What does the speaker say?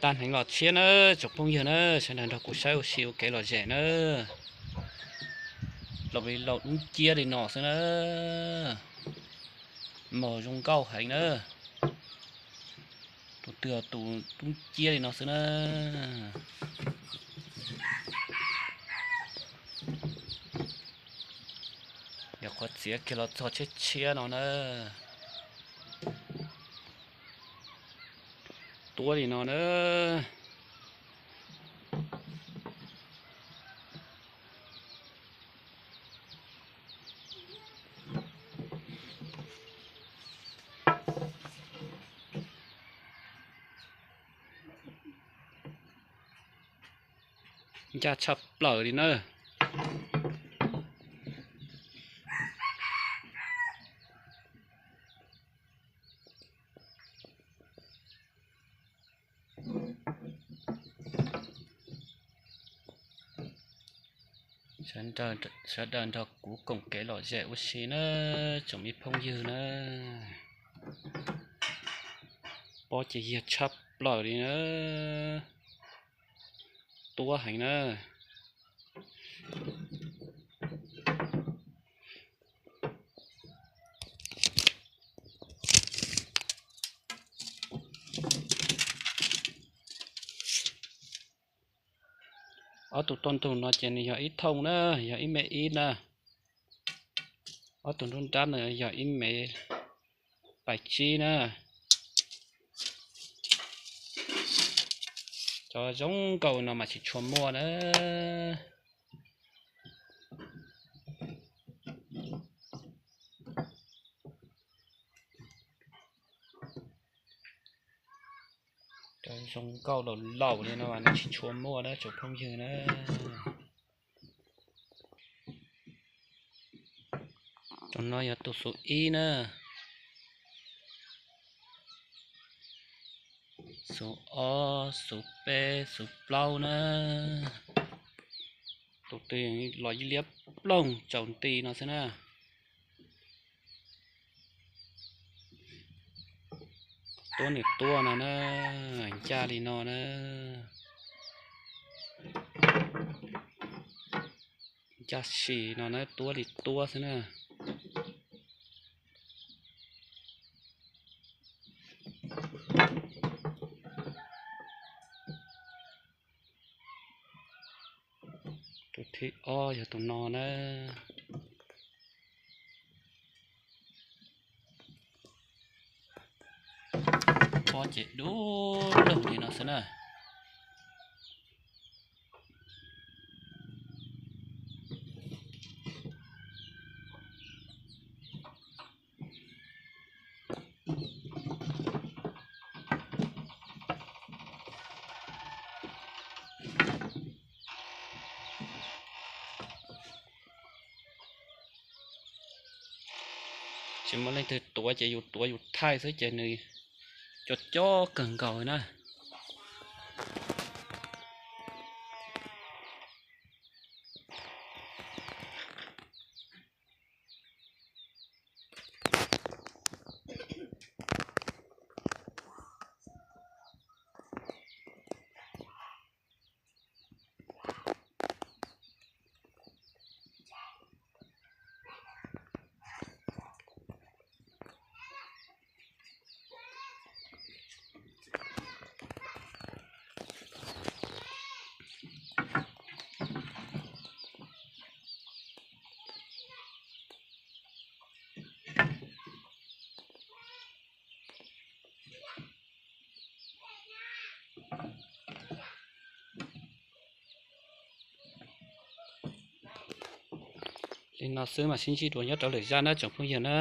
Tag hneev los tshiab na, tsoom phooj ywg na, sawv daws nrog kuv saib ua si ua kev lom zem na. Los li laus dub nciab li no xwb na, mos zoo nkauj heev na. Tus twg tus dub nciab li no xwb na. Yog qhov txiav kiag los txog tshiab tshiab no na. Tuab li no na. Ncaj tshaj plaws li na. Sawv daws nrog kuv koom kev lom zem ua si na, tsoom me phooj ywg na. Pob ces yog tshaj plaws li na, tuab heev na. Ob tug toj ntug no ces nws yog ib thooj na, yog ib mev ib na. Ob tug nruab nrab no yog ib mev pais tsib na. Cov zoo nkauj no mas tsis tshua muaj na. Cov zoo nkauj laus laus li no mas nws tsis tshua muaj na tsoom phooj ywg na. Tus no yog tus xus ib na. Xus ob, xus peb, xus plaub na. Tus twg los liab ploog tsaus nti no xwb na. Tuab nws tuab no na, ncaj li no na. Ncaj si no na, tuab li tuab xwb na. Tus thib ob yog tus no na. Pob ces dub lug li no xwb na. Tsis muaj leej twg tuav ces yus tuav yus thaij xwb ces nws co co kawg nkaus na. Li no xwb mas sib ntsib dua nyob rau lwm zaj na tsoom phooj ywg na.